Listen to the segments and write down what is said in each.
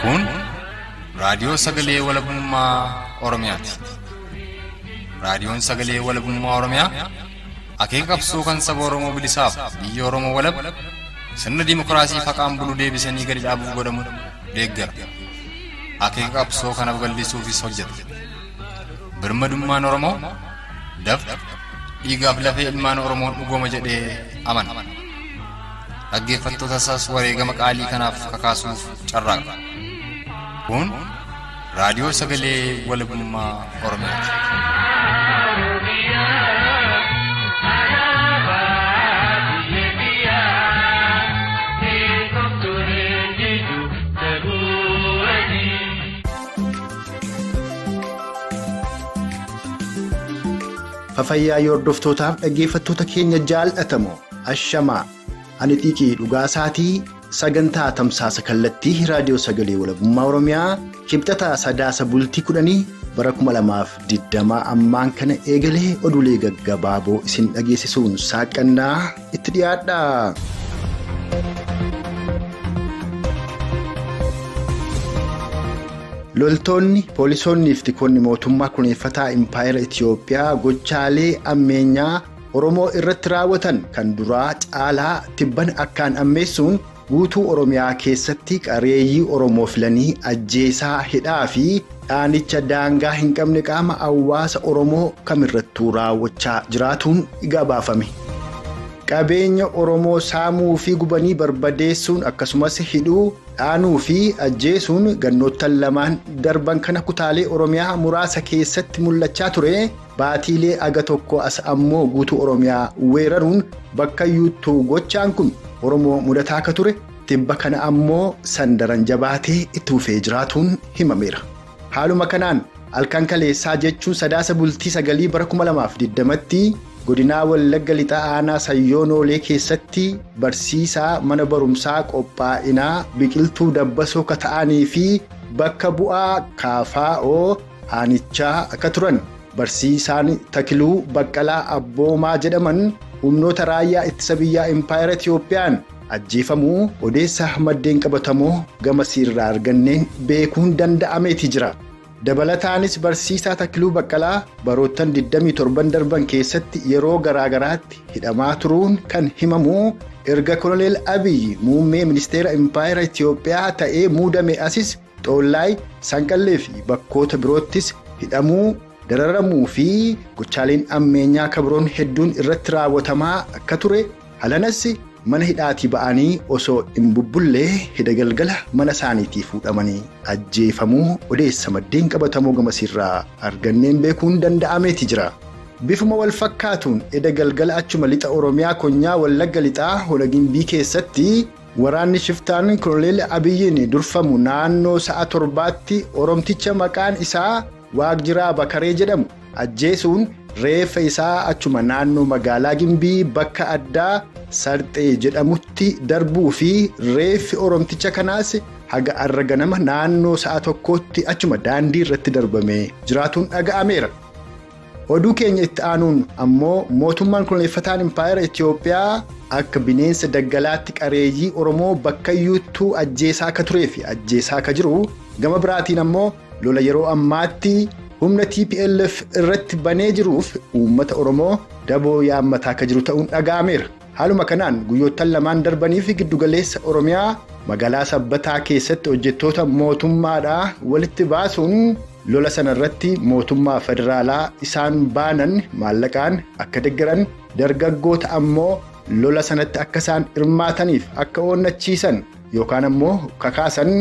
Kun raadiyoo sagalee walabummaa Oromiyaati. Raadiyoon sagalee walabummaa Oromiyaa akeeka qabsoo kan saba Oromoo bilisaaf biyya Oromoo walab sirna dimookiraasii faqaan bulu deebisanii gadi dhaabuuf godhamu deeggara. Akeeka qabsoo kanaaf gallisuufis hojjeta. Birmadummaan Oromoo dafqa dhiigaaf lafee ilmaan Oromoon dhugooma jedhee amana. Dhaggeeffattoota isaas wareegama qaalii kanaaf kakaasuuf carraaqa. Kun raadiyoo sagalee walabummaa Oromiyaati. Fafayyaa hordoftootaaf dhaggeeffattoota keenya jaalatamoo ashamaa ani xiiqii dhugaasaatii sagantaa tamsaasa kallattii raadiyoo sagalee walabummaa Oromiyaa kibxataa sadaasa bultii 10 bara 2020 ammaan kana eegalee oduulee gaggabaaboo isin dhageessisuun saaqannaa itti dhiyaadha. Loltoonni poolisoonni fi tikoonni mootummaa kunuunfataa impaayera Itiyoophiyaa gochaalee ammeenyaa Oromoo irratti raawwatan kan duraa caalaa tibban akkaan ammeessuun guutuu Oromiyaa keessatti qareeyyii Oromoo filanii ajjeesaa hidhaa fi dhaanicha daangaa hin qabne qaama hawaasa Oromoo kamirrattuu raawwachaa jiraatuun gabaafame. Qabeenya Oromoo saamuu fi gubanii barbadeessuun akkasumas hidhuu dhaanuu fi ajjeesuun gannoottan lamaan darban kana kutaalee Oromiyaa muraasa keessatti mul'achaa ture. Baatiilee aga tokko as ammoo guutuu Oromiyaa weeraruun bakka yuuttuu gochaan kun Oromoo mudataa akka ture tibba kana ammoo sandaran jabaatee itti fufee jiraatuun himameera. Haaluma kanaan halkan kaleessaa jechuun sadaasa bultii 9 bara 2020tti godinaa Wallagga Lixaa aanaa Sayyoonoolee keessatti barsiisaa mana barumsaa qophaa'inaa biqiltuu dabbasoo akka ta'anii fi bakka bu'aa KFO aanichaa akka turan barsiisaan Takiluu Baqqalaa Abboomaa jedhaman humnoota raayyaa ittisa biyyaa impaayera Itiyoophiyaan ajjeefamuu odeessa maddeen qabatamoo gama siirraa arganneen beekuun danda'ameeti jira. Dabalataanis barsiisaa Takiluu Baqqalaa baroottan 27 darban keessatti yeroo garaagaraatti hidhamaa turuun kan himamu erga Koloneel Abiyyi muummee ministeera impaayera Itiyoophiyaa ta'ee muudame asis Xoollaay, Sanqallee fi bakkoota biroottis hidhamuu, dararamuu fi gochaaleen ammeenyaa kabroon hedduun irratti raawwatamaa akka ture halanas mana hidhaatii ba'anii osoo hin bubbullee hidha galgala mana isaaniitii fuudhamanii ajjeefamuu odeessa maddeen qabatamoo gamasiirraa arganneen beekuun danda'ameeti jira. Bifuma wal fakkaatuun hidha galgala achuma lixa Oromiyaa konyaa Wallagga Lixaa Hola Gimbii keessatti waraanni shiftaan Koloneel Abiyyiin durfamu naannoo sa'a 7tti Oromticha maqaan isaa Waaqjiraa Bakaree jedhamu ajjeesuun reeffa isaa achuma naannoo magaalaa Gimbii bakka addaa Sarxee jedhamutti darbuu fi reeffi Oromticha kanaas haga arra ganama naannoo sa'a 1tti achuma daandii irratti darbamee jiraatuun dhaga'ameera. Oduu keenya itti aanuun ammoo mootummaan kunuunfataan impaayera Itiyoophiyaa akka bineensa daggalaatti qareeyyii Oromoo bakka iyyuuttuu ajjeesaa akka turee fi ajjeesaa akka jiru gama biraatiin ammoo lola yeroo ammaatti humna TPLF irratti banee jiruuf uummata Oromoo daboo yaammataa akka jiru ta'uun dhaga'ameera. Haaluma kanaan guyyoottan lamaan darbanii fi giddugaleessa Oromiyaa magaalaa Sabbataa keessatti hojjettoota mootummaadhaa walitti baasuun lola sana irratti mootummaa federaalaa isaan baanan maallaqaan akka deeggaran dargaggoota ammoo lola sanatti akka isaan hirmaataniif akka onnachiisan yookaan ammoo kakaasan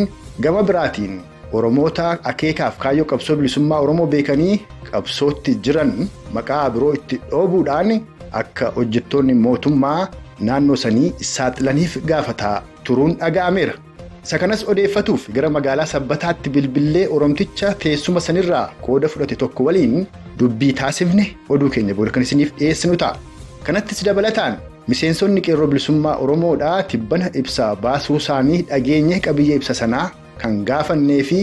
gama biraatiin Oromoota akeekaaf kaayyoo qabsoo bilisummaa Oromoo beekanii qabsootti jiran maqaa biroo itti dhoobuudhaan akka hojjettoonni mootummaa naannoo sanii saaxilaniif gaafataa turuun dhaga'ameera. Isa kanas odeeffatuuf gara magaalaa Sabbataatti bilbillee Oromticha teessuma sanirraa qooda fudhate tokko waliin dubbii taasifne oduu keenya booda kan isiniif dhiyeessinu ta'a. Kanattis dabalataan miseensonni qeerroo bilisummaa Oromoodhaa tibbana ibsa baasuu isaanii dhageenye qabiyyee ibsa sanaa kan gaafannee fi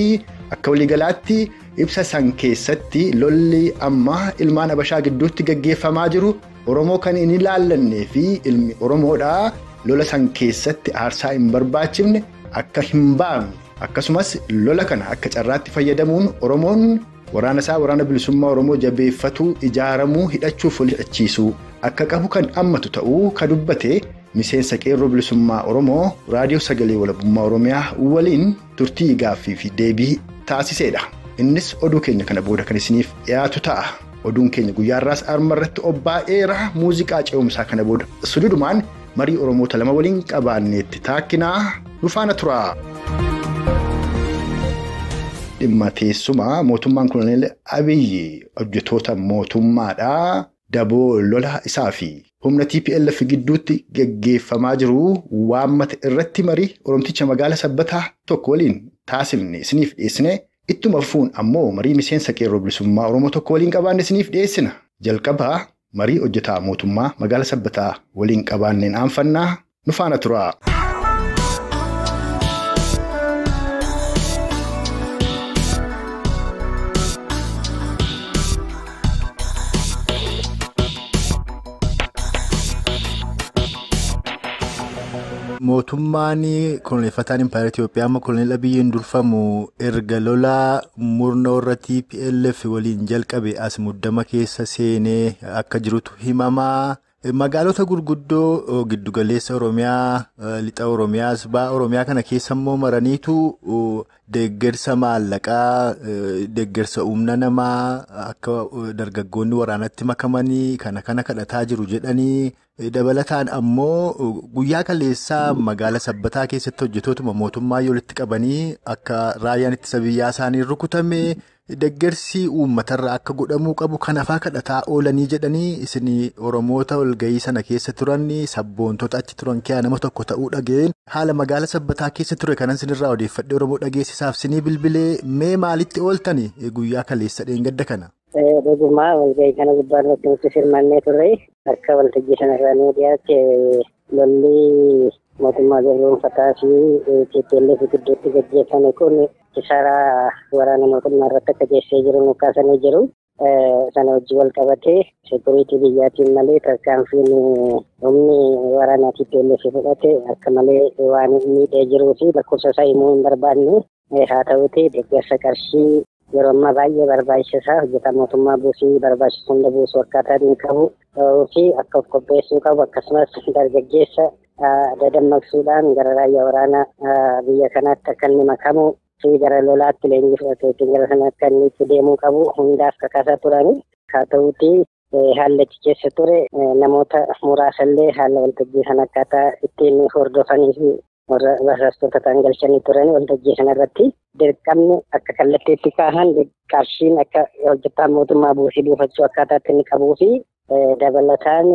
akka waliigalaatti ibsa san keessatti lolli amma ilmaan Abashaa gidduutti gaggeeffamaa jiru Oromoo kan hin ilaallannee fi ilmi Oromoodhaa lola san keessatti aarsaa hin barbaachifne akka hin baafne Akkasumas lola kana akka carraatti fayyadamuun Oromoon waraana isaa waraana bilisummaa Oromoo jabeeffatuu ijaaramuu hidhachuuf wal hidhachiisuu akka qabu kan ammatu ta'uu kan dubbate miseensa qeerroo bilisummaa Oromoo raadiyoo sagalee walabummaa Oromiyaa waliin turtii gaaffii fi deebii taasisedha. Innis oduu keenya kana booda kan isiniif dhiyaatu ta'a. Oduun keenya guyyaarraas arma irratti obbaa'eera muuziqaa ce'umsaa kana booda sududumaan marii Oromoota lama waliin qabaanneetti taakkinaa nu faana tura. Dhimma teessumaa mootummaan Koloneel Abiyyi hojjettoota mootummaadhaa daboo lola isaa fi humna TPLF gidduutti geggeeffamaa jiru waammata irratti marii Oromticha magaala Sabbataa tokko waliin taasifne isiniif dhiyeessine. Ittuma fufuun ammoo marii miseensa qeerroo bilisummaa Oromoo tokko waliin qabaanne isiniif dhiyeessina. Jalqabaa marii hojjetaa mootummaa magaala Sabbataa waliin qabaanneen aanfannaa nu faana tura. Mootummaan koloneeffataan Impaayera Itiyoophiyaa amma Koloneel Abiyyiin durfamu erga lola murna warra TPLF waliin jalqabe as muddama keessa seenee akka jirutu himamaa. Magaalota gurguddoo giddugaleessa Oromiyaa, lixa Oromiyaas ba'a Oromiyaa kana keessa immoo maraniitu deeggarsa maallaqaa, deeggarsa humna namaa akka dargaggoonni waraanatti makamanii kana kadhataa jiru jedhanii. Dabalataan ammoo guyyaa kaleessaa magaala Sabbataa keessatti hojjettootuma mootummaa walitti qabanii akka raayyaan ittisa biyyaa isaanii rukutame deeggarsi uummatarraa akka godhamuu qabu kanafaa kadhataa oolanii jedhanii isin Oromoota walgahii sana keessa turan sabboontota achi turan keessaa nama tokko ta'uu dhageen haala magaala Sabbataa keessa ture kanan sinirraa odeeffadhee Oromoo dhageessisaaf sinii bilbilee mee maalitti ooltani guyyaa kaleessa dheengadda kana? Dhugumaa walgahii kana gubbaa irratti nuti hirmaannee turre akka waltajjii sanarraa nu dhiyaate lolli mootummaa gabroonfataa fi TPLF gidduutti gaggeeffame kun kisaaraa waraana mootummaa irratti akka geessee jiru nu kaasanii jiru. Sana wajjin wal qabatee seekuriitii biyyaatiin malee tarkaanfiin humni waraanaa TPLF fudhate akka malee waan miidhee jiruu fi lakkoofsa isaa himuu hin barbaanne haa ta'uuti deeggarsa qarshii yeroo ammaa baay'ee barbaachisaa hojjetaa mootummaa buusii barbaachisu hunda buusuu akkaataa inni qabu fi akka of qopheessuu qabu akkasumas dargaggeessa dadammaqsuudhaan gara raayyaa waraanaa biyya kanaatti akka inni makamu fi gara lolaatti leenjii fudhateetiin gara sana akka inni itti deemuu qabu hundaaf kakaasaa turani. Haa ta'uuti haalli achi keessa ture namoota muraasallee haala waltajjii sana akkaataa ittiin hordofanii fi warra basaastota ta'an galchanii turani waltajjii sana irratti dirqamni akka kallattiitti kaahan qarshiin akka hojjetaa mootummaa buusii buufachuu akkaataa inni qabuu fi dabalataan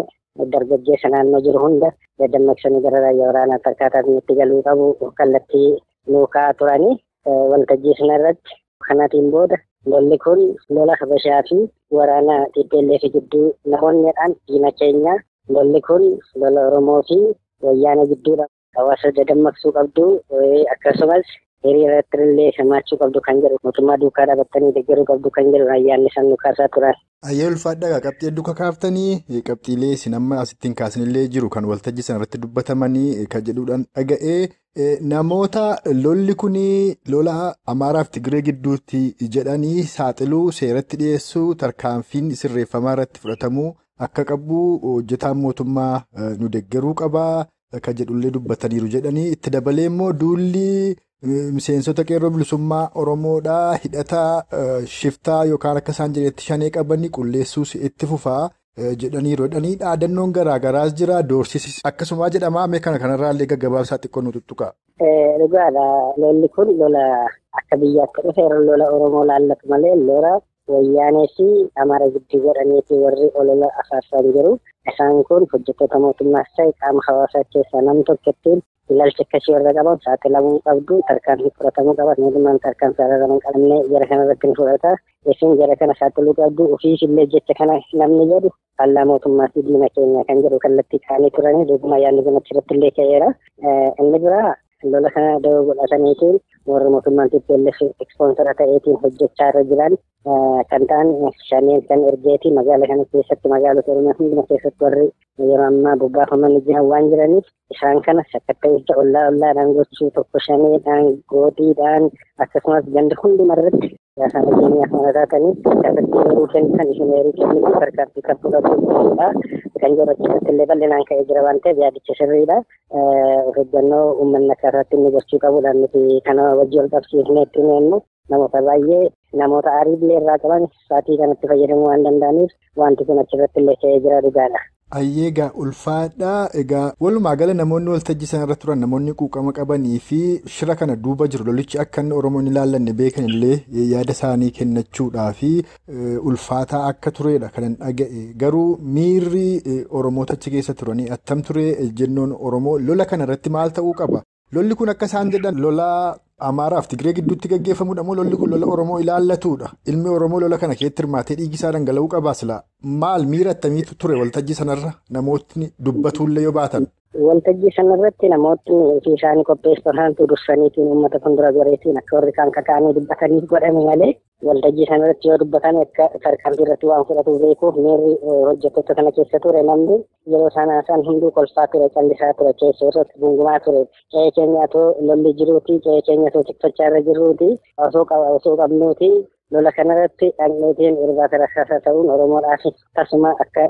dargaggeessa naannoo jiru hunda dadammaqsanii gara raayyaa waraanaatti akkaataa inni itti galuu qabu kallattii nuu kaa'aa turani waltajjii sana irratti. Kanaatiin booda lolli kun lola Habashaa fi waraana TPLF gidduu namoonni diina keenya lolli kun lola Oromoo fi wayyaana gidduudha. Hawaasa dadammaqsuu qabdu akkasumas hiriira irratti illee hirmaachuu qabdu kan jedhu mootummaa duukaa dhaabattanii deeggaruu qabdu kan jedhu ayyaanni isaan nu kaasaa turan. Ayyee ulfaadhaa qabxii hedduu kakaaftanii qabxiilee isin amma asittiin kaasanillee jiru kan waltajjii sana irratti dubbatamanii kan jedhuudhaan dhaga'ee namoota lolli kun lola Amaaraaf Tigiree gidduutti jedhanii saaxiluu seeratti dhiyeessuu tarkaanfiin sirreeffamaa irratti fudhatamuu akka qabu hojjetaan mootummaa nu deeggaruu qabaa. Akka jedhullee dubbataniiru jedhanii itti dabalee immoo duulli miseensota qeerroo bilisummaa Oromoodhaa hidhata shiftaa yookaan akka isaan jedhetti shanee qabanii qulleessuus itti fufaa jedhaniiru jedhanii dhaadannoon garaagaraas jira doorsisis akkasumaa jedhama mee kanarraa illee gaggabaabsaa xiqqoo nu tuttuqa. Dhugaadha lolli kun lola akka biyyaatti dhufe lola Oromoo laallatu malee lola wayyaanee fi Amaara gidduu godhaniiti warri olola afaarsan jiru. Isaan kun hojjettoota mootummaas ta'e qaama hawaasaa keessaa nam tokkottiin ilaalcha akkasii warra qaban saaxilamuu qabdu tarkaanfii fudhatamuu qaba. Mootummaan tarkaanfii araraman qabne jara kana irratti ni fudhata. Isin jara kana saaxiluu qabdu ofiis illee jecha kana namni jedhu faallaa mootummaa fi diina keenya kan jedhu kallattii kaa'anii turanii dhuguma yaadni kun achirratti illee ka'eera. Inni biraa Lola kana dawoo godhataniitiin warra mootummaan TPLF ispoonsara ta'eetiin hojjechaa irra jiran kan ta'an shaneen kan ergeetii magaalaa kana keessatti magaalota Oromiyaa hunduma keessatti warri yeroo ammaa bobbaafaman jiran waan jiraniif isaan kana sakatta'insa ollaa ollaadhaan gochuu tokko shaneedhaan gootiidhaan akkasumas ganda hunduma irratti siyaasa nageenyaa kana taatanii akkasitti yeroo kennitan isin yeroo kennitu tarkaanfii kan fudhatudha. Kan jedhu achirratti illee bal'inaan ka'ee jira waan ta'eef yaadicha sirriidha. Of eeggannoo uummanni akkaataatti inni gochuu qabudha. Nuti kana wajjin wal qabsiifnee ittiin jennu namoota baay'ee namoota aarii illee irraa qaban sa'aatii kanatti fayyadamuu waan danda'aniif wanti kun achirratti illee ka'ee jira dhugaadha. Ayyee egaa ulfaadhaa. Egaa walumaa gala namoonni waltajjii sana irra turan namoonni quuqama qabanii fi shira kana duuba jiru lolichi akka inni Oromoon ilaallanne beekan illee yaada isaanii kennachuudhaa fi ulfaataa akka turedha kan dhaga'e. Garuu miirri Oromoota achi keessa turanii attam ture ejjennoon Oromoo lola kana irratti maal ta'uu qaba? Lolli kun akka isaan jedhan lola Amaaraaf Tigree gidduutti gaggeeffamudha moo lolli kun lola Oromoo ilaallatudha? Ilmi Oromoo lola kana keessatti hirmaatee dhiigi isaa dhangala'uu qabaa silaa? Maal miira attamiitu ture waltajjii sanarra namootni dubbatullee yoo baatan? Waltajjii sanarratti namootni ofii isaanii qopheeffatantu dursaniitiin uummata fuuldura goreetiin akka warri kaan kaka'anii dubbatanii godhame malee waltajjii sanarratti yoo dubbatan akka tarkaanfii irratti waan fudhatu beekuuf miirri hojjettoota kana keessa ture namni yeroo sana isaan hunduu kolfaa ture, callisaa ture, keessa irratti gungumaa ture. Qe'ee keenya otoo lolli jiruuti, qe'ee keenya otoo tikfachaa irra jiruuti, osoo qabnuuti lola kanarratti dhaqneetiin irbaata rakkaasaa ta'uun Oromoodhaaf tasuma akka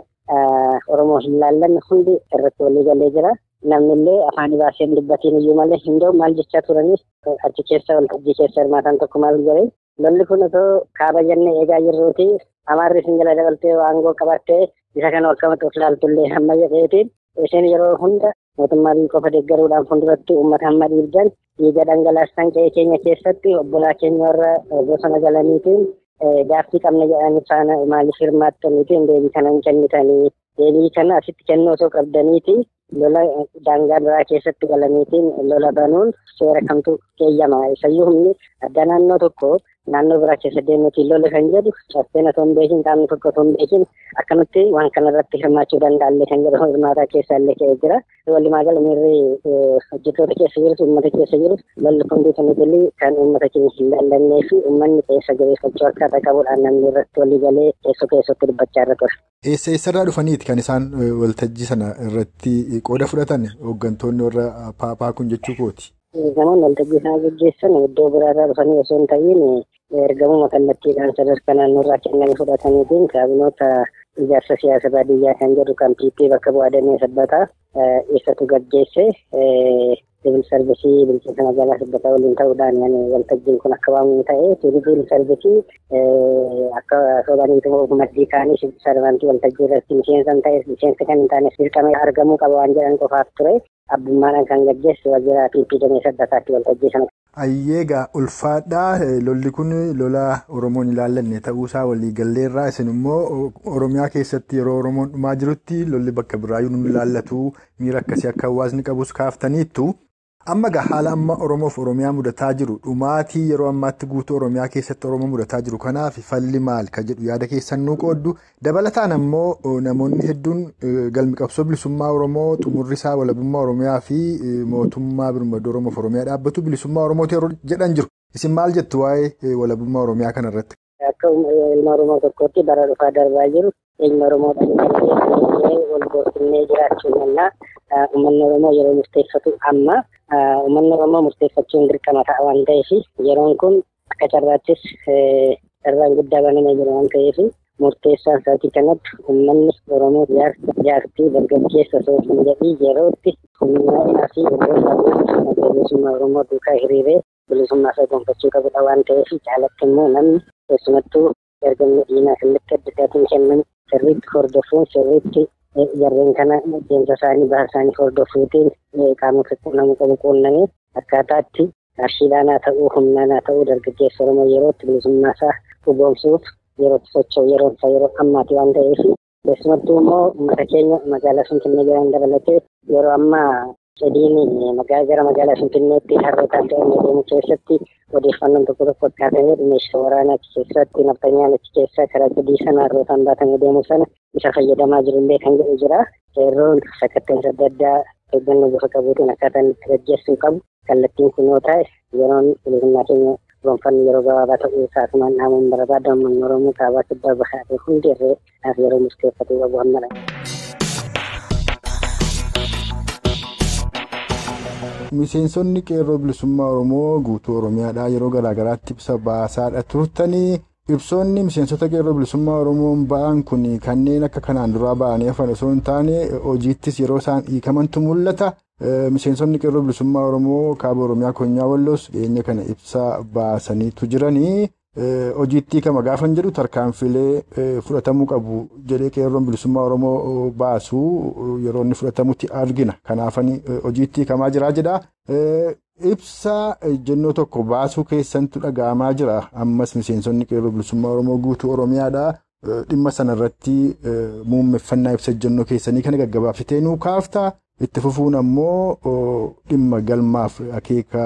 Oromoo hin laallanne hundi irratti walii galee jira. Namni illee afaan baaseen dubbatiin iyyuu malee hin da'u maal jechaa turanis achi keessa waltajjii keessa hirmaatan tokko maal jedhee lolli kun otoo kaaba jennee eegaa jirruuti Amaarri isin jala dabaltee aangoo qabattee isa kana akkamatti of ilaaltullee hamma jedheetiin isheen yeroo hunda mootummaa qofa deeggaruudhaan fuulduratti uummata hamma dhiibdan dhiiga dhangalaastan qe'ee keenya keessatti obbolaa keenya warra bosona galaniitiin gaaffii qabna jedhanii faana maaliif hirmaattaniitiin deebii kana hin kennitanii deebii kana asitti kennuu osoo qabdaniiti lola daangaa biraa keessatti galaniitiin lola banuun seera kamtu keeyyama. Isayyuu humni adda naannoo tokko naannoo biraa keessa deemuutiin lola kan jedhu caffeen otoo hin beekin qaamni tokko otoo hin beekin akkanatti waan kanarratti hirmaachuu danda'allee kan jedhu hirmaataa keessa illee ka'ee jira. Walumaa gala miirri hojjettoota keessa jirus uummata keessa jirus lolli kun guutummaatti kan uummata keenya hin laallannee fi uummanni keessa jabeeffachuu akkaataa qabuudhaan namni irratti walii galee keessoo keessatti dubbachaa irra ture. Eessa eessarraa dhufaniiti kan isaan waltajjii sana irratti qooda fudhatan hooggantoonni warra paapaa kun jechuu kooti? Namoonni waltajjii sana gaggeessan iddoo biraarraa dhufanii osoo hin ta'iin ergamuma kallattiidhaan sadarkaa naannoorraa kennanii fudhataniitiin kaabinoota ijaarsa siyaasa baadiyyaa kan jedhu kan PP bakka bu'aa Damee Sabbataa isatu gaggeesse siviil sarvisii bulchiinsa magaalaa Sabbataa waliin ta'uudhaan waltajjiin kun akka waamamu ta'e siviil sarvisii akka sobaniitu maddii kaanii siviil sarvantii waltajjii irratti miseensa hin ta'e miseensa kan hin taane dirqama argamuu qaba waan jedhan qofaaf ture. Abbummaadhaan kan gaggeesse waajjira PP Damee Sabbataatti waltajjii sana. Ayyeegaa ulfaadhaa. Lolli kun lola Oromoon ilaallanne ta'uusaa waliigalleerraa isin immoo Oromiyaa keessatti yeroo Oromoon dhumaa jirutti lolli bakka biraayyuu nu ilaallatu miira akkasii akka hawaasni qabus kaaftaniittu. Amma egaa haala amma Oromoof Oromiyaa mudataa jiru dhumaatii yeroo ammaatti guutuu Oromiyaa keessatti Oromoo mudataa jiru kanaaf falli maal ka jedhu yaada keessan nuu qooddu. Dabalataan ammoo namoonni hedduun galmi qabsoo bilisummaa Oromoo xumurri isaa walabummaa Oromiyaa fi mootummaa birmaduu Oromoof Oromiyaa dhaabbatu bilisummaa Oromooti yeroo jedhan jiru. Isin maal jettu waa'ee walabummaa Oromiyaa kanarratti? Akka ilma Oromoo tokkootti bara dhufaa darbaa jiru ilma Oromoo dhalli wal gorsinnee jiraachuu mannaa uummanni Oromoo yeroo murteeffatu amma uummanni Oromoo murteeffachuun dirqama ta'a waan ta'eef yeroon kun akka carraattis carraan guddaa banamee jira waan ta'eef murteessaan sa'aatii kanatti uummanni Oromoo jaartii dargaggeessa osoo hin jedhiin yerootti humnaa fi bilisummaa Oromoo duukaa hiriiree bilisummaa isaa gonfachuu qabudha waan ta'eef caalatti immoo namni keessumattuu ergamni diinaa kallattii adda addaatiin kennamu sirriitti hordofuun sirriitti jarreen kana deemsa isaanii baha isaanii hordofuutiin qaamota quunnamuu qabu quunnamee akkaataatti qarshiidhaan haa ta'uu humnaan haa ta'uu dargaggeessa Oromoo yerootti bilisummaa isaa dhugoomsuuf yerootti socho'u yeroon isaa yeroo ammaati waan ta'eef keessumattuu immoo uummata keenya magaalaa Finfinnee jiran dabalatee yeroo ammaa fedhiin gara magaalaa Finfinneetti harrootaan fe'amee deemu keessatti odeeffannoon tokko tokko akkaataa jedhu meeshaa waraanaa achi keessatti nafxanyaan achi keessaa karaa cidii sana harrootaan baatamee deemu sana isa fayyadamaa jirullee kan jedhu jira. Qeerroon sakatta'insa adda addaa Eeggannoo bifa qabuutiin akkaataa inni itti gaggeessuu qabu kallattiin kun yoo ta'e yeroon bilisummaa keenya gonfanni yeroo gabaabaa ta'uu isaasumaan dhaamuun barbaada. Uummanni Oromoo kaabaa kibbaa bahaa fi hundi irree yeroo murteeffatuu qabu hammadha. Miseensonni qeerroo bilisummaa Oromoo guutuu Oromiyaadhaa yeroo garaagaraatti ibsa baasaadha turtanii. Ibsoonni miseensota qeerroo bilisummaa Oromoon ba'an kun kanneen akka kanaan duraa ba'anii hafan osoo hin taane hojiittis yeroo isaan hiikamantu mul'ata. Miseensonni qeerroo bilisummaa Oromoo kaaba Oromiyaa Konyaa Walloos dhiyeenya kana ibsa baasaniitu jiranii. Hojiitti hiikama gaafan jedhu tarkaanfilee fudhatamuu qabu jedhee qeerroon bilisummaa Oromoo baasu yeroo inni fudhatamutti argina. Kanaafani hojiitti hiikamaa jira jedha. Ibsa ejjennoo tokko baasuu keessantu dhaga'amaa jira. Ammas miseensonni qeerroo bilisummaa Oromoo guutuu Oromiyaadha. Dhimma sanarratti muummeffannaa ibsa ejjennoo keessanii kana gaggabaabsitee nuu kaafta. Itti fufuun ammoo dhimma galmaaf akeeka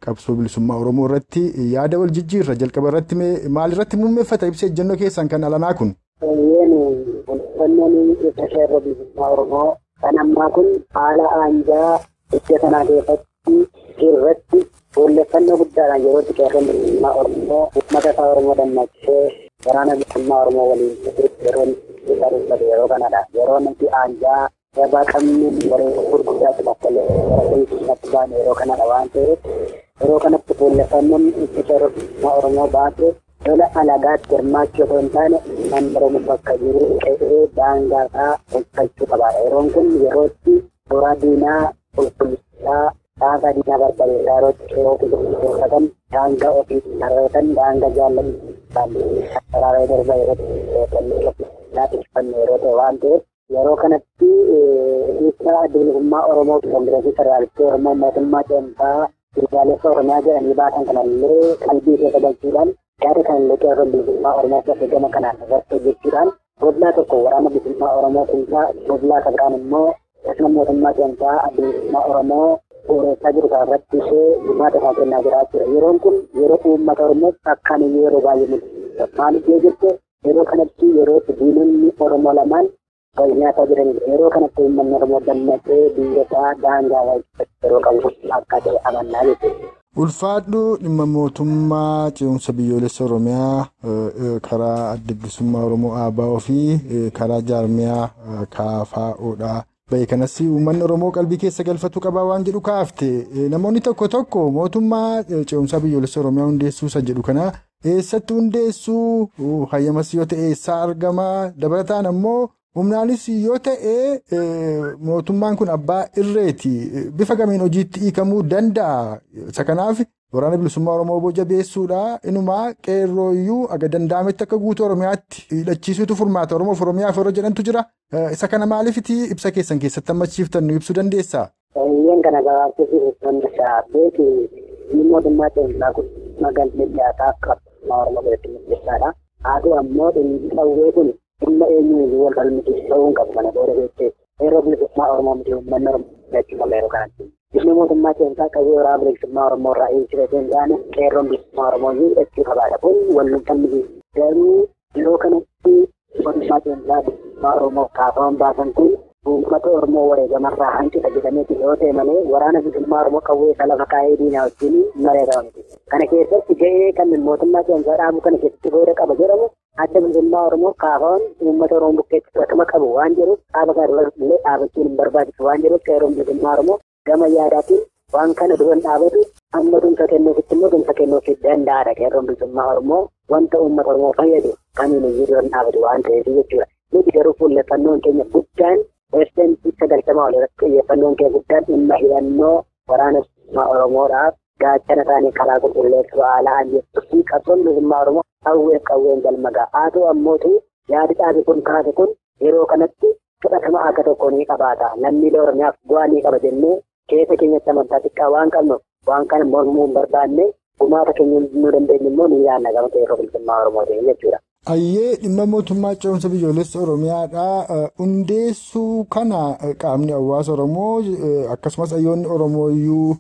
qabsoo bilisummaa Oromoo irratti yaada wal jijjiirra. Jalqaba irratti maalirratti muummeffata ibsa ejjennoo keessan kan alanaa kun? Odeeffannoon ibsa qeerroo bilisummaa Oromoo kan ammaa kun haala aanjaa iddoo sanaa keessatti irratti fuulleffannoo guddaadhaan yeroo itti qeerroon bilisummaa Oromoo uummata isaa Oromoo dammaqsee waraana bilisummaa Oromoo waliin yeroo inni barreeffate yeroo kanadha. Yeroo nuti aanjaa gabaa qabnu wareegama gurguddaatti bakka baane yeroo kanadha waan ta'eef yeroo kanatti fuulleffannoon itti qeerroo bilisummaa Oromoo baate lola alagaatti hirmaachuu osoo hin taane uummanni Oromoo bakka jiru qe'ee daangaa isaa tolfachuu qabaadha. Yeroon kun yerootti toora diinaa qulqulleessaa daangaa diinaa barbadeessaa yeroo qulqulleeffatan daangaa ofii sararatan daangaa jaallatanii sararee darba yeroo yeroo ta'e waan ta'eef yeroo kanatti ibsa adda bilisummaa Oromoo Koongireesii Federaalistii Oromoo mootummaa ce'umsaa biyyaalessa Oromiyaa jedhanii baasan kanallee qalbii keessa galchuudhaan yaada kanallee qeerroo bilisummaa Oromoo keessatti gama kanaan irratti hojjechuudhaan goblaa tokko waraana bilisummaa Oromoo kuusaa goblaa kabiraan immoo akkasuma mootummaa ce'umsaa adda bilisummaa Oromoo bu'uureessaa jiru kanarratti ishee gumaata isaa kennaa jira jechuudha. Yeroon kun yeroo uummata Oromoof akkaan iyyuu yeroo baay'ee mul'isa. Maaliif yoo jette yeroo kanatti yeroo diinonni Oromoo lamaan wal nyaataa jiranidha. Yeroo kanatti uummanni Oromoo dammaqee biyya isaa daangaa yeroo qabu akka ta'e amannaa jechuudha. Ulfaadhu dhimma mootummaa ce'umsa biyyoolessa Oromiyaa karaa adda bilisummaa Oromoo ABO fi karaa jaarmiyaa KFOdha. Baay'ee kanas uummanni Oromoo qalbii keessa galfatu qabaa waan jedhu kaafte. Namoonni tokko tokko mootummaa ce'umsa biyyoolessa Oromiyaa hundeessuu isa jedhu kana eessatti hundeessuu hayyamas yoo ta'e eessaa argama? Dabalataan ammoo humnaanis yoo ta'e mootummaan kun abbaa irreeti. Bifa kamiin hojiitti hiikamuu danda'a? Isa kanaaf waraana bilisummaa Oromoo boca beessuudha. Inumaa qeerrooyyuu aga danda'ametti akka guutuu Oromiyaatti hidhachiisuutu furmaata Oromoof Oromiyaaf yeroo jedhantu jira. Isa kana maaliifiti ibsa keessan keessatti hammachiiftan nu ibsuu dandeessaa? Eeyyeen kana gabaabsisuuf danda'a. Beeki mootummaa ce'umsaa kun magaalli dhiyaataa qabxummaa Oromoo biratti murteessaadha. Haa ta'u ammoo dhimmi qawwee kun dhimma eenyuun wal falmisiisu ta'uu hin qabu kana booda beektee yeroo bilisummaa Oromoo miti uummanni Oromoo jechuu qaba yeroo kanatti. Dhimmi mootummaa ce'umsaa qawwee waraana bilisummaa Oromoo irraa eegsise osoo hin taane qeerroon bilisummaa Oromoo hidhachuu qabaadha. Kun wal falmisiisu. Garuu yeroo kanatti mootummaa ce'umsaa bilisummaa Oromoo kaafaman baasan kun uummata Oromoo wareegamarraa hanqisa jedhameeti yoo ta'e malee waraana bilisummaa Oromoo qawwee isa lafa kaa'ee diinaa wajjin mareetama miti. Kana keessatti ga'ee kan mootummaa ce'umsaa dhaabuu kana keessatti qooda qaba jedhamu adda bilisummaa Oromoo kaafaman uummata Oromoo bukkeetti fudhatama qabu waan jedhuuf dhaaba kana dura illee dhaabachuun hin barbaachisu waan jedhuuf qeerroon bilisummaa Oromoo gama yaadaatiin waan kana dura hin dhaabatu amma tumsa kennuufitti immoo tumsa kennuufii danda'aadha. Qeerroon bilisummaa Oromoo wanta uummata Oromoo fayyadu kamiin iyyuu dura hin dhaabatu waan ta'eef jechuudha. Nuti garuu fuulleffannoon keenya guddaan 90% ol irratti xiyyeeffannoon keenya guddaan dhimma hidhannoo waraana bilisummaa Oromoodhaaf gaachana isaanii karaa qulqulleessuu haala anjeessuu fi qabsoon bilisummaa Oromoo qawweef qawween galma ga'a. Haa ta'u ammootu yaadi dhaabi kun kaase kun yeroo kanatti fudhatama akka tokko ni qabaata. Lammiilee Oromiyaaf bu'aa ni qaba jennee keessa keenyatti amantaa xiqqaa waan qabnu waan kana mormuu hin barbaanne gumaata keenya nu dandeenyu immoo ni yaadna gama qeerroo bilisummaa Oromootiin jechuudha. Ayyee dhimma mootummaa ce'umsa biyyoolessa Oromiyaadha. Hundeessuu kana qaamni hawaasa Oromoo akkasumas hayyoonni Oromoo iyyuu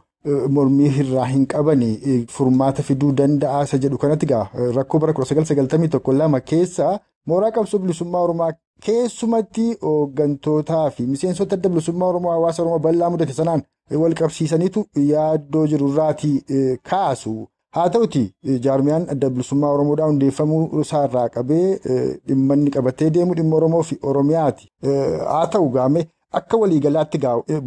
mormii irraa hin qabani furmaata fiduu danda'a isa jedhu kanatti egaa rakkoo bara 1991 keessa Mooraa qabsoo bilisummaa Oromoo keessumatti hooggantootaa fi miseensota adda bilisummaa Oromoo hawaasa Oromoo bal'aa mudate sanaan wal qabsiisaniitu yaaddoo jirurraatii kaasu. Haa ta'uti jaarmiyaan adda bilisummaa Oromoodhaan hundeeffamuu isaarraa qabee dhimma inni qabatee deemu dhimma Oromoo fi Oromiyaati. Haa ta'u gaame akka waliigalaatti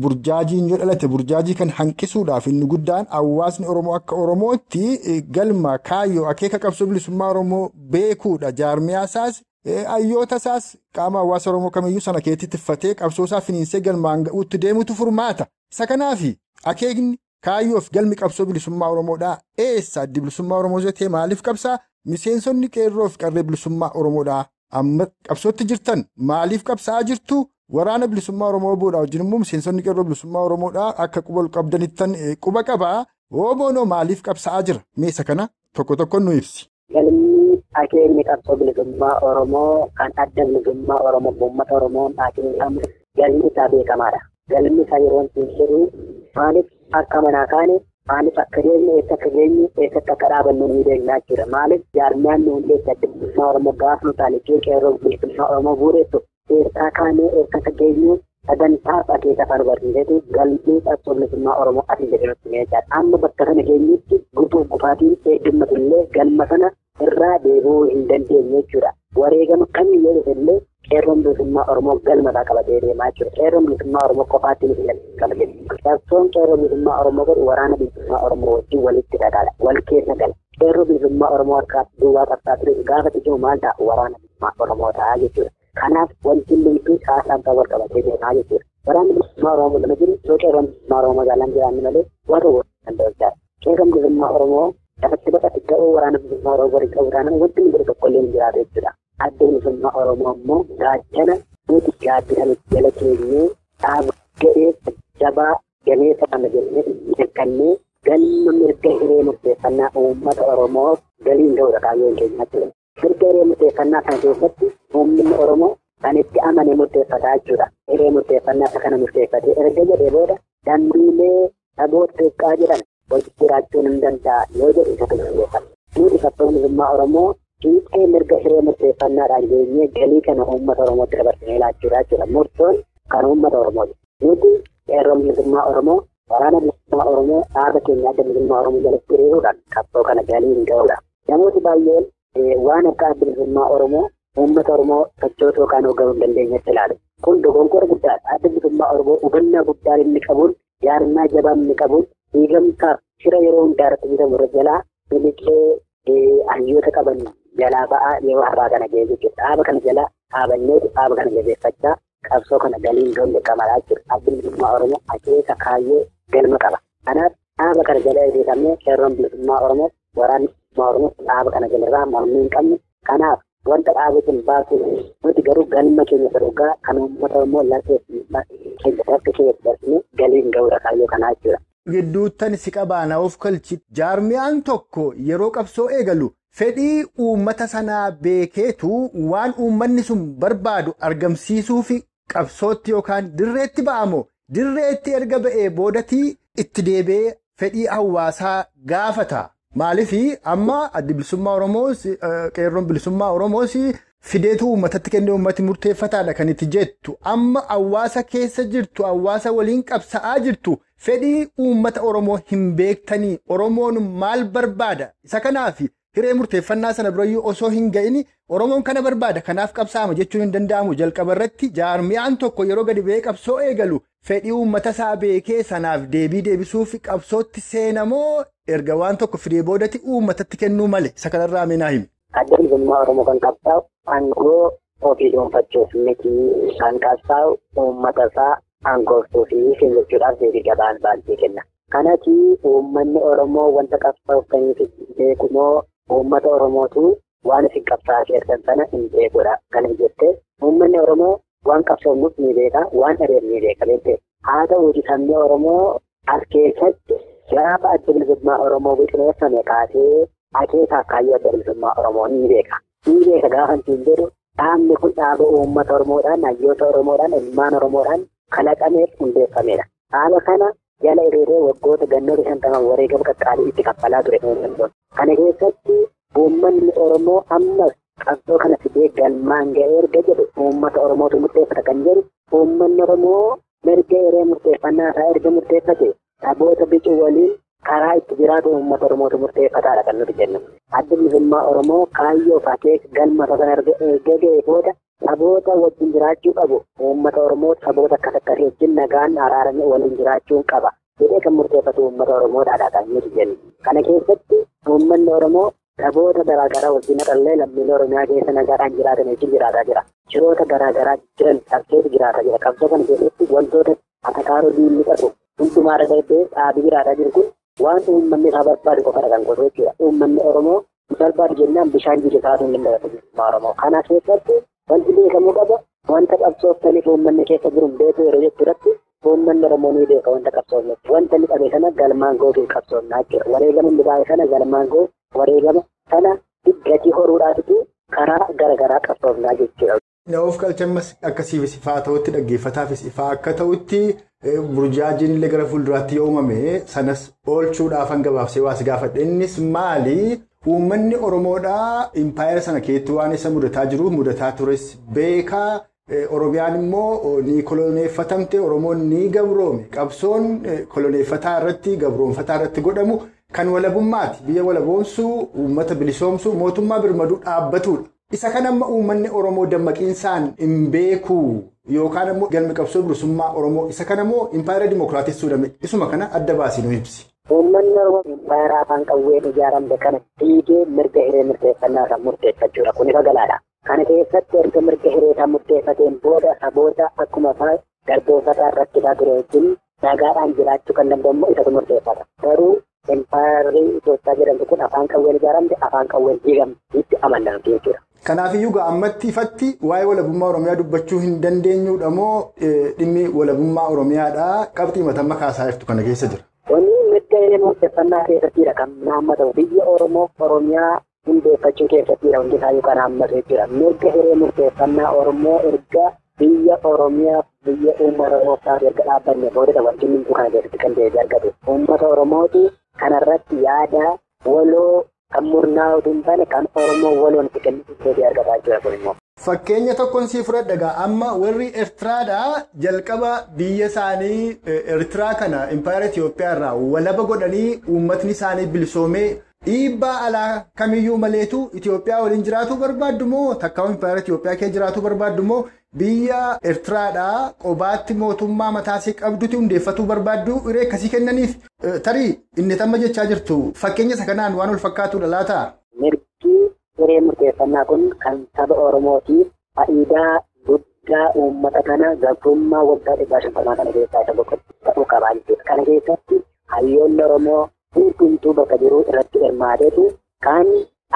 burjaajiin yoo dhalate burjaajii kan hanqisuudhaaf inni guddaan hawaasni Oromoo akka Oromootti galma kaayyoo akeeka qabsoo bilisummaa Oromoo beekuudha. Jaarmiyaa isaas hayyoota isaas qaama hawaasa Oromoo kamiyyuu sana keessatti tiffatee qabsoo isaa finiinsee galmaan ga'uutti deemutu furmaata. Isa kanaaf akeekni kaayyoof galmi qabsoo bilisummaa Oromoodhaa eessa? Addi bilisummaa Oromoo ta'e maaliif qabsaa? Miseensonni qeerroo fi qarree bilisummaa Oromoodhaa amma qabsootti jirtan maaliif qabsaa jirtu? Waraana bilisummaa Oromoo boodhaa wajjin immoo miseensonni qeerroo bilisummaa Oromoodhaa akka quba qabdanittan quba qabaa. Oboonoo maaliif qabsaa jira? Meesa kana tokko tokkoon nu ibsi. Galmi akeekni qabsoo bilisummaa Oromoo kan adda bilisummaa Oromoo uummata Oromoon akeekamu galmi isaa beekamaadha. Galmi isaa yeroo hin jiru maaliif akka manaa kaane maaliif akka deemne eessa akka geenye eessatti akka dhaabannu ni beekna jechuudha. Maaliif jaarmiyaan nu hundeesse adda bilisummaa Oromoo gaafa nu taalikee qeerroo bilisummaa Oromoo bu'uureessu eessaa kaanee eessa akka geenyu sagantaaf akeeka afaan barsiiseetu galmi qabsoo bilisummaa Oromoo asii jedhee nutti jechaadha. Amma bakka sana geenyutti gufuuf gufaatiin heddummatullee illee galma sana irraa deebi'uu hin dandeenye jechuudha. Wareegama kamiyyuu yoo illee qeerroon bilisummaa Oromoo galma isaa qabatee deemaa jechuudha. Qeerroon bilisummaa Oromoo qofaatti ni qabate. Qabsoon qeerroo bilisummaa Oromoo godhu waraana bilisummaa Oromoo wajjin walitti dhaqaadha. Wal keessa gala. Qeerroo bilisummaa Oromoo harkaa duwwaa qabsaa ture gaafa ijoo maal ta'a waraana bilisummaa Oromoo ta'a jechuudha. Kanaaf wanti hundumtuu caasaan kan wal qabatee deemaa jechuudha. Waraanni bilisummaa Oromoo lama jiru yoo qeerroon bilisummaa Oromoo magaalaan jiraanne malee warra danda'u jechaadha. Qeerroon bilisummaa Oromoo lafatti baqate ga'uu waraana bilisummaa Oromoo waliin qabu taanaan wanti inni godhu tokko illee hin jiraatu jechuudha. Adda bilisummaa Oromoo immoo gaachana nuti gaaddisa nuti jala keenyee dhaaba ga'ee jabaa gameessa kana jennee hirkannee galma mirga hiree murteeffannaa uummata Oromoo galiin ga'uudha kaayyoon keenya jechuudha. Mirga hiree murteeffannaa kana keessatti uummanni Oromoo kan itti amane murteeffataa jechuudha. Hiree murteeffannaa isa kana murteeffatee erga jedhee booda dambiilee saboota xiqqaa jedhan wajjin jiraachuun hin danda'a yoo jedhu isa kana murteeffata. Nuti qabsoo bilisummaa Oromoo fiixee mirga hiree murteeffannaadhaan geenyee galii kana uummata Oromootti dabarsinee laachuudha jechuudha. Murtoon kan uummata Oromooti. Nuti qeerroon bilisummaa Oromoo waraana bilisummaa Oromoo dhaaba keenya adda bilisummaa Oromoo jalatti hiriiruudhaan qabsoo kana galii hin ga'uudha. Namooti baay'een waan akka adda bilisummaa Oromoo uummata Oromoo sochoosuu yookaan hoogganuu hin dandeenyetti ilaalu. Kun dogoggora guddaadha. Adda bilisummaa Oromoo hubannaa guddaan inni qabuun jaarmaa jabaa inni qabuun diigamtaaf shira yeroo hundaa irratti bitamu irra jalaa miliqee hayyoota qaban jalaa ba'aa yeroo har'aa kana ga'e jechuudha. Dhaaba kana jalaa dhaabanneetu dhaaba kana jabeeffachaa qabsoo kana galiin ga'uun dirqamadha jechuudha. Adda bilisummaa Oromoo akeeka kaayyoo galma qaba. Kanaaf dhaaba kana jala hiriiramnee qeerroon bilisummaa Oromoo waraanni bilisummaa Oromoo dhaaba kana jalarraa mormii hin qabne. Kanaaf wanta dhaaba kun baasu nuti garuu galma keenya isa dhugaa kan uummata Oromoo lafee keenya harka keenya dabarsine galiin ga'uudha kaayyoo kanaa jechuudha. Gidduuttan si qabaana of kalchi jaarmiyaan tokko yeroo qabsoo eegalu fedhii uummata sanaa beekeetu waan uummanni sun barbaadu argamsiisuu fi qabsootti yookaan dirreetti ba'amu dirreetti erga ba'ee boodatii itti deebi'ee fedhii hawaasaa gaafata. Maaliif amma addi bilisummaa Oromoos qeerroon bilisummaa Oromoos fideetu uummatatti kennee uummati murteeffataadha kan itti jettu. Amma hawaasa keessa jirtu hawaasa waliin qabsa'aa jirtu fedhii uummata Oromoo hin beektanii Oromoon maal barbaada? Isa kanaaf hiree murteeffannaa sana birayyuu osoo hin ga'in Oromoon kana barbaada kanaaf qabsaa'ama jechuun hin danda'amu. Jalqaba irratti jaarmiyaan tokko yeroo gadi ba'ee qabsoo eegalu fedhii uummata isaa beekee sanaaf deebii deebisuuf qabsootti seenamoo erga waan tokko fidee boodatti uummatatti kennuu malee isa kanarraa mee naa himi. Adda bilisummaa Oromoo kan qabsaa'u aangoo ofii dhuunfachuuf miti kan qabsaa'u uummata isaa aangooftuu fi jechuudhaaf deebii gabaan baasee kenna. Kanati uummanni Oromoo wanta qabsaa'uuf kan beekumoo uummata Oromootu waan isin qabsaa'aa jirtan sana hin beekudha. Kana jettee uummanni Oromoo waan qabsoomnuuf ni beeka, waan dhabeef ni beeka beekte. Haa ta'uuti sabni Oromoo as keessatti gaafa adda bilisummaa Oromoo biqileeffame kaasee akeekaaf kaayyoo adda bilisummaa Oromoo ni beeka. Ni beeka gaafa ittiin jedhu dhaabni kun dhaaba uummata Oromoodhaan, hayyoota Oromoodhaan, ilmaan Oromoodhaan kalaqameef hundeeffamedha. Dhaaba kana jala hiriiree waggoota gannoota 50 wareegama qaqqaalii itti kaffalaa ture. Kana keessatti uummanni Oromoo ammas Qabsoo kana fidee galmaan ga'ee erga jedhu uummata Oromootu murteeffata kan jedhu uummanni Oromoo mirga hiree murteeffannaa isaa erga murteeffate saboota bicuu waliin karaa itti jiraatu uummata Oromootu murteeffataadha kan nuti jennu. Adda bilisummaa Oromoo kaayyoo fi akeeka galma sana erga ga'ee booda saboota wajjin jiraachuu qabu uummata Oromoo saboota akkas akkasii wajjin nagaan araaramee waliin jiraachuu qaba jedhee kan murteeffatu uummata Oromoodhaadha kan nuti jennu. Kana keessatti uummanni Oromoo saboota garaagaraa wajjin haqallee lammiilee Oromiyaa keessa nagaadhaan jiraatan wajjin jiraataa jira. Shiroota garaagaraa jiran qabsootu jiraataa jira. Qabsoo kana keessatti wantoota atakaaroo diinni qabu hundumaarra darbee dhaabii jiraataa jiru kun waan uummanni isaa barbaadu qofadha kan godhu jechuudha. Uummanni Oromoo barbaadu jennaan bishaan jiru kaasuu hin danda'u Oromoo. Kana keessatti wanti beekamuu qaba wanta qabsooftaniif uummanni keessa jiru beeku yeroo jettu uummanni Oromoo ni beeka wanta qabsoofneef. Wanta inni qabe sana galmaan gootuu qabsoofnaa jechuudha. Wareegama inni baay'ee sana galmaan goo wareegama sana gatii horuudhaatitu karaa garaagaraa qabsoofnaa jechuudha. Of galchammas akkasiifis ifaa ta'utti dhaggeeffataafis ifaa akka ta'utti burjaajiin illee gara fuulduraatti yoo uumame sanas oolchuudhaaf hanga gabaabsee waas gaafadhe. Innis maali? Uummanni Oromoodhaa impaayera sana keessatti waan isa mudataa jiru mudataa tures beekaa. Oromiyaan immoo ni koloneeffatamte, Oromoon ni gabroome. Qabsoon koloneeffataa irratti gabroonfataa irratti godhamu kan walabummaati. Biyya walaboomsuu, uummata bilisoomsuu, mootummaa birmaduu dhaabbatudha. Isa kan amma uummanni Oromoo dammaqiinsaan hin beeku yookaan immoo galmi qabsoo bilisummaa Oromoo isa kana immoo impaayera dimookiraatessuudha. Isuma kana adda baasii nu ibsi. Uummanni Oromoo impaayera afaan qawween ijaaramte kana diigee mirga hiree murteeffannaa isaa murteeffachuudha. Kun ifa galaadha. Kana keessatti erga mirga hiree isaa murteeffateen booda saboota akkuma isaa garboofataa rakkisaa ture wajjin nagaadhaan jiraachuu kan danda'u isatu murteeffata. Garuu impaayerri Itoophiyaa jedhamtu kun afaan qawween ijaaramte afaan qawween diigamtiitti amanamti jechuudha. Kanaafiyyuu gaa ammatti ifatti waa'ee walabummaa Oromiyaa dubbachuu hin dandeenyudha moo dhimmi walabummaa Oromiyaadhaa qabxii matamma kaasaa jirtu kana keessa jira? Wanni mirga hiree murteeffannaa keessattidha kan haammatamu. Biyya Oromoo Oromiyaa hundeeffachuu keessattidha hundi isaayyuu kan haammatu jechuudha. Mirga hiree murteeffannaa Oromoo erga biyya Oromiyaa biyya uummata Oromoo taate erga dhaabbanne boodadha wanti hundumtuu kana keessatti kan deebii argatu. Uummata Oromooti kanarratti yaada waloo kan murnaa'u hin taane kan Oromoo waloon itti kennitu deebii argataa jira kun immoo. Fakkeenya tokkoon sii fudhadha gaa amma warri Eertiraadhaa jalqaba biyya isaanii Eertiraa kana impaayera Itoophiyaa irraa walaba godhanii uummatni isaanii bilisoomee dhiibbaa alaa kamiyyuu maleetu Itoophiyaa waliin jiraachuu barbaaddu moo takkaa'u impaayera Itoophiyaa keessa jiraachuu barbaaddu moo biyya Eertiraadhaa qobaatti mootummaa mataasii qabdutti hundeeffatuu barbaaddu hiree akkasii kennaniif tarii inni tamma jechaa jirtu fakkeenya isa kanaan waan wal fakkaatudha laata? Mirgi hiree murteeffannaa kun kan saba Oromootiif faayidaa guddaa uummata kana gabrummaa waggaa 150 kana keessaa isa ta'uu qaba jechuudha. Kana keessatti hayyoonni Oromoo hundumtuu bakka jiru irratti hirmaateetu kan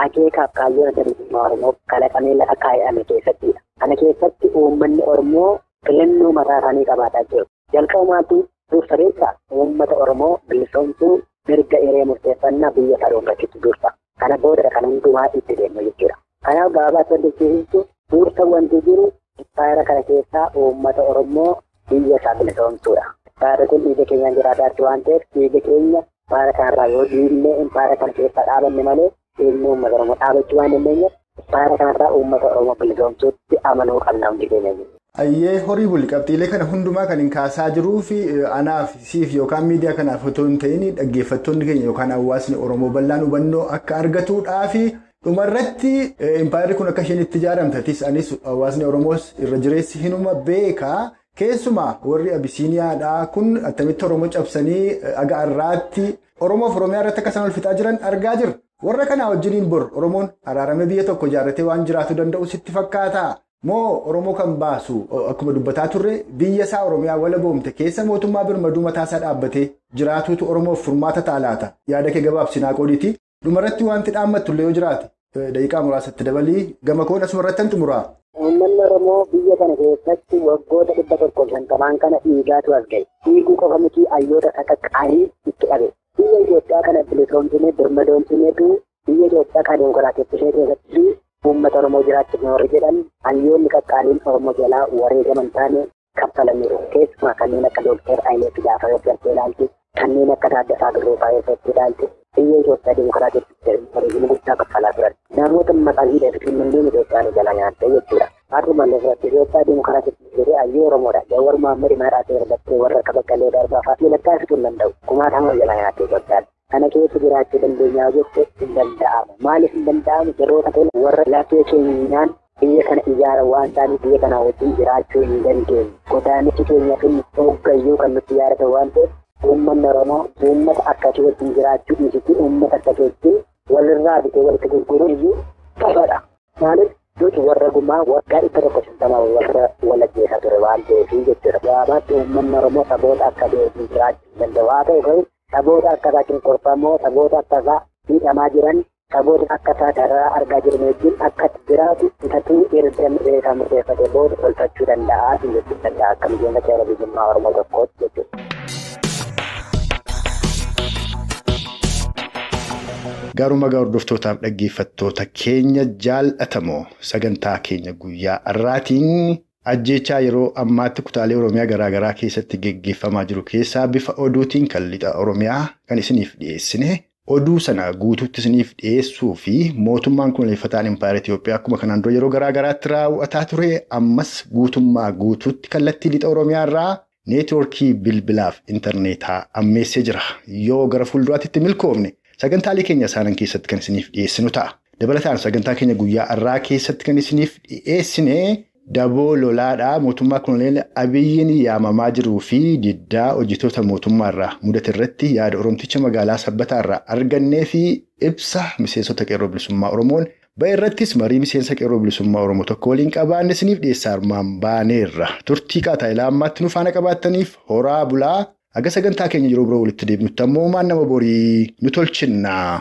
akeekaaf kaayyoon adda bilisummaa Oromoo kalaqamee lafa kaa'ame keessattidha. Kana keessatti uummanni Oromoo filannoo mataa isaanii qabaataa jiru. Jalqabumaatti dursa beekaa uummata Oromoo bilisoomsuu mirga hiree murteeffannaa biyya isaa dhuunfachuutu dursa. Kana booda kan hundumaa itti deemu jechuudha. Kanaaf gabaabaatti wanti jechuun dursa wanti jiru impaayera kana keessaa uummata Oromoo biyya isaa bilisoomsuudha. Impaayerri kun dhiiga keenyaan jiraataa jirti waan ta'eef dhiiga keenya impaayera kanarraa yoo dhiinnee impaayera kana keessaa dhaabanne malee dhiigni uummata Oromoo dhaabachuu waan dandeenyeef impaayera kanarraa uummata Oromoo bilisoomsuutti amanuu qabna hundi keenya. Ayyee horii buli qabxiilee kana hundumaa kan hin kaasaa jiruu fi anaaf siif yookaan miidiyaa kanaaf otoo hin ta'in dhaggeeffattoonni keenya yookaan hawaasni Oromoo bal'aan hubannoo akka argatuudhaa fi dhumarratti impaayerri kun akka isheen itti ijaaramtatis anis hawaasni Oromoos irra jireessi hinuma beekaa. Keessumaa warri Abisiiniyaadhaa kun attamitti Oromoo cabsanii aga har'aatti Oromoof Oromiyaa irratti akka isaan ol fixaa jiran argaa jirra. Warra kanaa wajjiniin bor Oromoon araaramee biyya tokko ijaarratee waan jiraatu danda'u sitti fakkaataa? Moo Oromoo kan baasu akkuma dubbataa turre biyya isaa Oromiyaa walaboomte keessa mootummaa birmaduu mataasaa dhaabbatee jiraatuutu Oromoof furmaata ta'a laata? Yaada kee gabaabsinaa qoodiiti. Dhumarratti wanti dhaammattu illee yoo jiraate daqiiqaa muraasatti dabalii gama koon asumarratti han xumuraa. Uummanni Oromoo biyya kana keessatti waggoota 150 kana dhiigaatu as ga'e. Dhiiguu qofa miti hayyoota qaqqaalii itti dhabe. Biyya Itoophiyaa kana bilisoomsinee birmadoomsineetu biyya Itoophiyaa kan dimokiraatessishee keessatti uummata Oromoo jiraachifne warri jedhan hayyoonni qaqqaaliin Oromoo jalaa wareegaman taane kaffalaniiru. Keessumaa kanneen akka Dookter Hayilee Fidaa yoo fudhattee ilaalte, kanneen akka Taaddasaa Birruu fa'aa yoo fudhattee ilaalte biyya Itoophiyaa dimokiraatessitee wareegama guddaa kaffalaa turan. Namoota maqaa hidhatu hin Itoophiyaan jala nyaatte jechuudha. Haatuma irratti Itoophiyaa Dimokiraatii jedhee hayyuu Oromoodha. Jawar Mohaammed Maadhaa ta'e warra akka Baqqalee Garbaa fa'aa lakkaa'uu hin danda'u. Kumaatama jala nyaatte Itoophiyaan. Kana keessa jiraachuu dandeenyaa jette hin danda'amu. Maaliif hin danda'amu? Yeroota tola warra laftee keenyaan biyya kana ijaara waan ta'aniif biyya kana wajjin jiraachuu hin dandeenye. Godaannisi keenya kun hoggayyuu kan nutti ijaarate waan ta'eef uummanni Oromoo uummata akkasii wajjin jiraachuu dhiisitti uummata akkasii wajjin walirraa bitee walitti gurguruun iyyuu tafadha. Maaliif nuti warra gumaa waggaa 150 warra walajjeessaa ture waan ta'eef jechuudha. Gabaabaatti uummanni Oromoo saboota akka wajjin jiraachuu hin danda'u. Haa ta'u garuu saboota akkasaa cunqurfamoo, saboota akkasaa miidhamaa jiran, saboota akkasaa dararaa argaa jiran wajjin akka jiraatu isatuu erga isaa murteeffatee booda tolfachuu danda'a jechuu danda'a akka miseensa seera bilisummaa Oromoo tokkootti jechuudha. Gaaruma hordoftootaaf dhaggeeffattoota keenya jaallatamoo sagantaa keenya guyyaa har'aatiin ajjeechaa yeroo ammaatti kutaalee Oromiyaa garaagaraa keessatti geggeeffamaa jiru keessaa bifa oduutiin kan lixa Oromiyaa kan isiniif dhiyeessine oduu sana guutuutti isiniif dhiyeessuu fi mootummaan kunuunfataan Impaayera Itoophiyaa akkuma kanaan dura yeroo garaagaraatti raawwataa ture ammas guutummaa guutuutti kallattii lixa Oromiyaa irraa neetwoorkii bilbilaaf intarneetaa ammeessee jira. Yoo gara fuulduraatti milkoofne sagantaalee keenya isaanan keessatti kan isiniif dhiyeessinu ta'a. Dabalataan sagantaa keenya guyyaa har'aa keessatti kan isiniif dhiyeessine daboo lolaadhaa mootummaa Koloneel Abiyyiin yaamamaa jiruu fi diddaa hojjettoota mootummaa irraa mudate irratti yaada Oromticha magaalaa Sabbataa irraa argannee fi ibsa miseensota qeerroo bilisummaa Oromoon ba'e irrattis marii miseensa qeerroo bilisummaa Oromoo tokko waliin qabaanne isiniif dhiyeessaa armaan baaneerra. Turtii qaataa ilaa ammaatti nu faana qabaattaniif horaa bulaa. Aga sagantaa keenya yeroo biroo walitti deebinutti ammoo maan nama borii nu tolchinna.